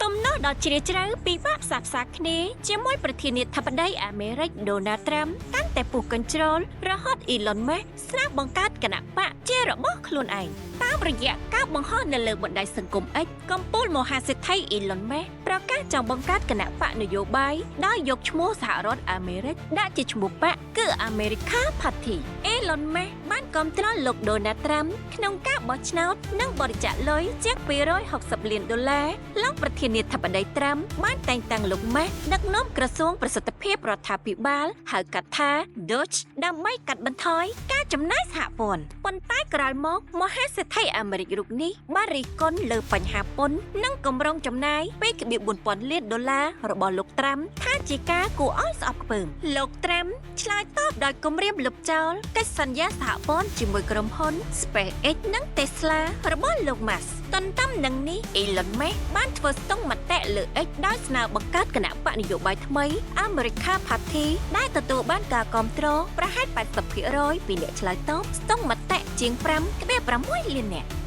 ទំនាស់ដ៏ជ្រាលជ្រៅពិបាកផ្សះផ្សាគ្នាជាមួយប្រធានាធិបតីអាមេរិកដូណាល់ត្រាំកាន់តែពុះកញ្ជ្រោលរហូតអ៊ីឡុនម៉ាស់ស្នើបង្កើតគណបក្សជារបស់ខ្លួនឯងតាមរយៈការបង្ហោះនៅលើបណ្ដាញសង្គម X កំពូលមហាសេដ្ឋីអ៊ីឡុនម៉ាស់ប្រកាសចង់បង្កើតគណបក្សនយោបាយដោយយកឈ្មោះសហរដ្ឋអាមេរិកដាក់ជាឈ្មោះបក្សគឺ America Party។ អ៊ីឡុនម៉ាស់បានគាំទ្រលោកដូណាល់ត្រាំក្នុងការបោះឆ្នោតនិងបរិច្ចាគលុយជាង260លានដុល្លារ។លោកប្រធានាធិបតីត្រាំបានតែងតាំងលោកម៉ាស់ដឹកនាំក្រសួងប្រសិទ្ធភាពរដ្ឋាភិបាលហៅកាត់ថា DOGE ដើម្បីកាត់បន្ថយការចំណាយសហព័ន្ធប៉ុន្តែក្រោយមកមហាសេដ្ឋីអាមេរិករូបនេះបានរិះគន់លើបញ្ហាពន្ធនិងគម្រោងចំណាយ2.4ពាន់លានដុល្លាររបស់លោកត្រាំថាជាការគួរឲ្យស្អប់ខ្ពើម។លោកត្រាំឆ្លើយតបដោយគម្រាមលុបចោលកិច្ចសន្យាសហព័ន្ធជាមួយក្រុមហ៊ុន SpaceX និង Tesla របស់លោក Musk។ ទន្ទឹមនឹងនេះ Elon Musk បានធ្វើស្ទង់មតិលើ X ដោយស្នើបង្កើតគណបក្សនយោបាយថ្មី America Party ដែលទទួលបានការគាំទ្រប្រហែល80%ពីអ្នកឆ្លើយតបស្ទង់មតិជាង5.6លាននាក់។